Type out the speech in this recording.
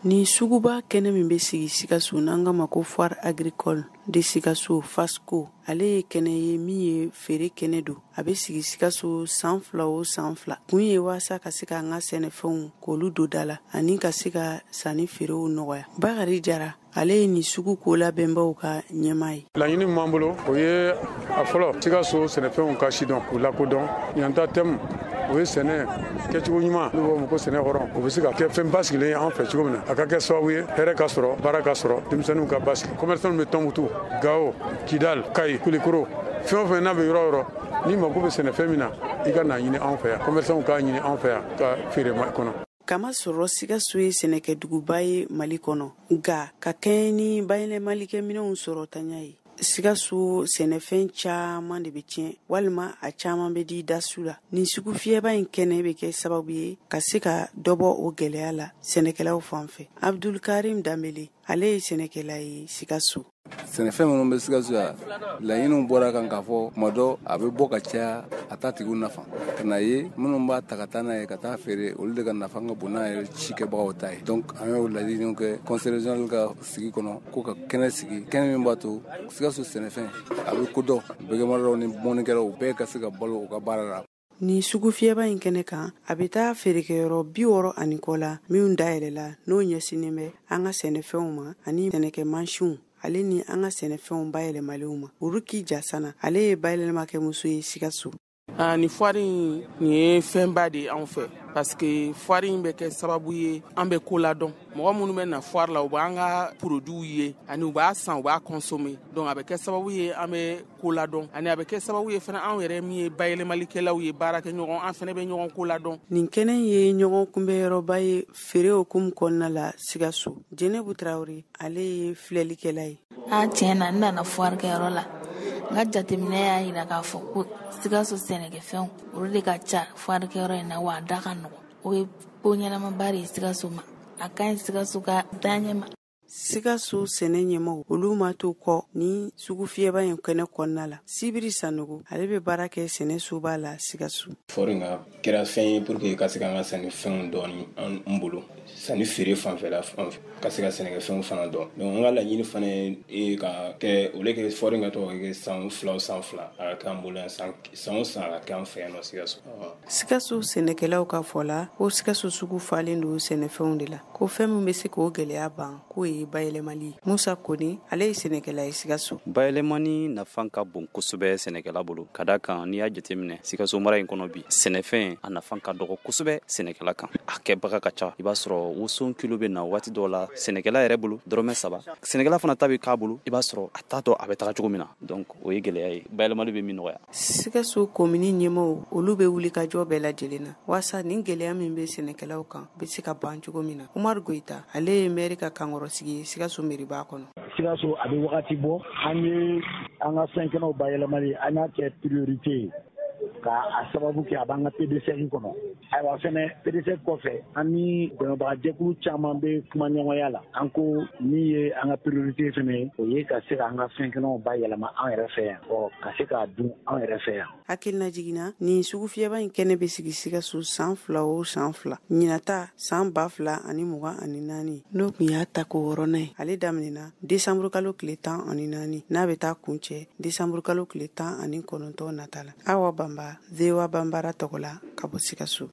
Nin suguba kɛnɛ min bɛ sigi Sikaso, n'an k'a ma ko Foire agricole de Sikaso, FASCO, ale ye kɛnɛ ye min ye feere kɛnɛ don. A bɛ sigi Sikaso san 2 o san 2. Kun ye waasa ka se k'an ka sɛnɛfɛnw k'olu don da la ani ka se ka sanni feerew nɔgɔya. Bakari Jara, ale ye nin sugu ko labɛnbaw ka ɲɛmaa ye. Laɲini min b'an bolo, o ye a fɔlɔ, Sikaso sɛnɛfɛnw ka sidɔn, k'u lakodɔn. Ɲinan ta thème, o ye sɛnɛ kɛcogo ɲuman, n'u b'a fɔ ko sɛnɛ hɔrɔn, o bɛ se ka kɛ fɛn basigilen ye an fɛ cogo min na, a ka kɛ sababu ye hɛrɛ ka sɔrɔ, baara ka sɔrɔ, denmisɛnninw ka basigi. Commerçants bɛ Tɔnbukutu, Gawo, Kidal, Kayi, Kulikoro, fɛn o fɛn n'a bɛ yɔrɔ o yɔrɔ, n'i mako bɛ sɛnɛfɛn min na, i ka n'a ɲini anw fɛ yan. Commerçants k'a ɲini anw fɛ yan ka feere ma kɔnɔ. Kamasɔrɔ Sikaso ye sɛnɛkɛduguba ye Mali kɔnɔ, nka ka kɛɲɛ ni bayɛlɛmalikɛminɛnw sɔrɔ tanya ye, Sikaso sɛnɛfɛn caman de bɛ tiɲɛ walima a caman bɛ di dasu la. Nin sugu fiyɛba in kɛnɛ bɛ kɛ sababu ye ka se ka dɔ bɔ o gɛlɛya la sɛnɛkɛlaw fan fɛ. Abdulkarim Danbele, ale ye sɛnɛkɛla ye Sikaso. Sɛnɛfɛn minnu bɛ Sikaso yan, laɲiniw bɔra kan k'a fɔ tuma dɔ a bɛ bɔ ka caya, a t'a tigiw nafa. Ka na ye minnu b'a ta ka taa n'a ye ka taa feere, olu de ka nafa ka bon n'a yɛrɛ cikɛbagaw ta ye. Donc an y'o laɲiniw kɛ conseil régional ka sigi kɔnɔ ko ka kɛnɛ sigi, kɛnɛ min b'a to Sikaso sɛnɛfɛn a bɛ kodɔn, bɛgɛmaralaw ni mɔnikɛlaw bɛɛ ka se ka balo u ka baara la. Nin sugu fiyɛba in kɛnɛ kan, a bɛ taa feerekɛyɔrɔ 60 ani kɔ la minnu dayɛlɛla, n'o ɲɛsinnen bɛ an ka sɛnɛfɛnw ma ani sɛnɛkɛmansinw, ale ni an ka sɛnɛfɛnw bayɛlɛmalenw ma. Uruki Jasana, ale ye bayɛlɛmakɛmuso ye Sikaso. Nin foire in, nin ye fɛnba de ye anw fɛ, parce que foire in bɛ kɛ sababu ye an bɛ ko ladɔn. Mɔgɔ minnu bɛ na foire la, u b'an ka produits ye ani u b'a san, u b'a consommer. Donc a bɛ kɛ sababu ye an bɛ ko ladɔn, ani a bɛ kɛ sababu ye fana anw yɛrɛ min ye bayɛlɛmalikɛlaw ye, baarakɛɲɔgɔn, an fana bɛ ɲɔgɔn ko ladɔn. Nin kɛnɛ ye ɲɔgɔn kunbɛyɔrɔba ye feere hukumu kɔnɔna la Sikaso. Jɛnɛbu Tarawele, ale ye filɛlikɛla ye. A tiɲɛ na, n nana foire kɛyɔrɔ la, n ka jateminɛ y'a yira k'a fɔ ko Sikaso sɛnɛkɛfɛnw, olu de ka ca foire kɛyɔrɔ in na, wa a da ka nɔgɔn. O ye ko ɲɛnamaba de ye Sikaso ma, a ka ɲi Sikaso ka taaɲɛ ma. Sikaso sɛnɛ ɲɛmaw, olu ma to kɔ ni sugu fiyɛba in kɛnɛ kɔnɔna la. Sibiri Sanogo, ale bɛ baara kɛ sɛnɛ soba la Sikaso. Foire in ka kɛra fɛn ye pour que ka se k'an ka sɛnɛfɛnw dɔɔni an bolo, sanni feere fanfɛla fan fɛ, ka se ka sɛnɛkɛfɛnw fana dɔn. Donc an ka laɲini fana ye ka kɛ o kɛ foire in ka to ka kɛ san 2 o san 2, a ka kɛ an bolo yan san o san, a ka kɛ an fɛ yan nɔ Sikaso. Sikaso sɛnɛkɛlaw ka fɔ la ko Sikaso sugu falen don sɛnɛfɛnw de la, ko fɛn min bɛ se k'o gɛlɛya ban, k'o ye bayɛlɛmali ye. Musa Kone, ale ye sɛnɛkɛla ye Sikaso. Bayɛlɛmani nafa ka bon kosɛbɛ sɛnɛkɛla bolo, ka da kan n'i y'a jateminɛ Sikaso mara in kɔnɔ bi, sɛnɛfɛn a nafa ka dɔgɔ kosɛbɛ sɛnɛkɛla kan, a kɛbaga ka ca. I b'a sɔrɔ woson kilo bɛ na waati dɔw la sɛnɛkɛla yɛrɛ bolo dɔrɔmɛ 3, sɛnɛkɛla fana ta bɛ k'a bolo, i b'a sɔrɔ a t'a dɔn a bɛ taga cogo min na. Donc o ye gɛlɛya ye, bayɛlɛmali bɛ min nɔgɔya. Sikaso komini ɲɛmaaw, olu bɛ wuli ka jɔ bɛɛ lajɛlen na waasa nin gɛlɛya min bɛ sɛnɛkɛlaw kan bɛ se ka ban cogo min na. Umaru Goyita, ale ye mɛri ka kankɔrɔsigi ye Sikaso meriba kɔnɔ. Sikaso a bɛ wagati bɔ, an ye an ka fɛn kɛnɛw bayɛlɛmali, an y'a kɛ priorité ye ka a sababu kɛ a b'an ka PDSEC kɔnɔ. Ayiwa fɛnɛ PDSEC kɔfɛ, an ni dɛmɛbagajɛkulu caman bɛ kuma ɲɔgɔnya la. An ko min ye an ka priorité fɛnɛ ye, o ye ka se k'an ka fɛn kɛnɛw bayɛlɛma an yɛrɛ fɛ yan, ɔ ka se k'a dun an yɛrɛ fɛ yan. Hakilina jiginna, nin sugu fiyɛba in kɛnɛ bɛ sigi Sikaso san 2 o san 2. Ɲinata san 2024, n'o tun y'a tako wɔɔrɔnan ye, ale daminɛna desanburu kalo tile 14, n'a bɛ taa kuncɛ desanburu kalo tile 19 nata la. Awa Banba, VOA Banbara tɔgɔ la ka bɔ Sikaso.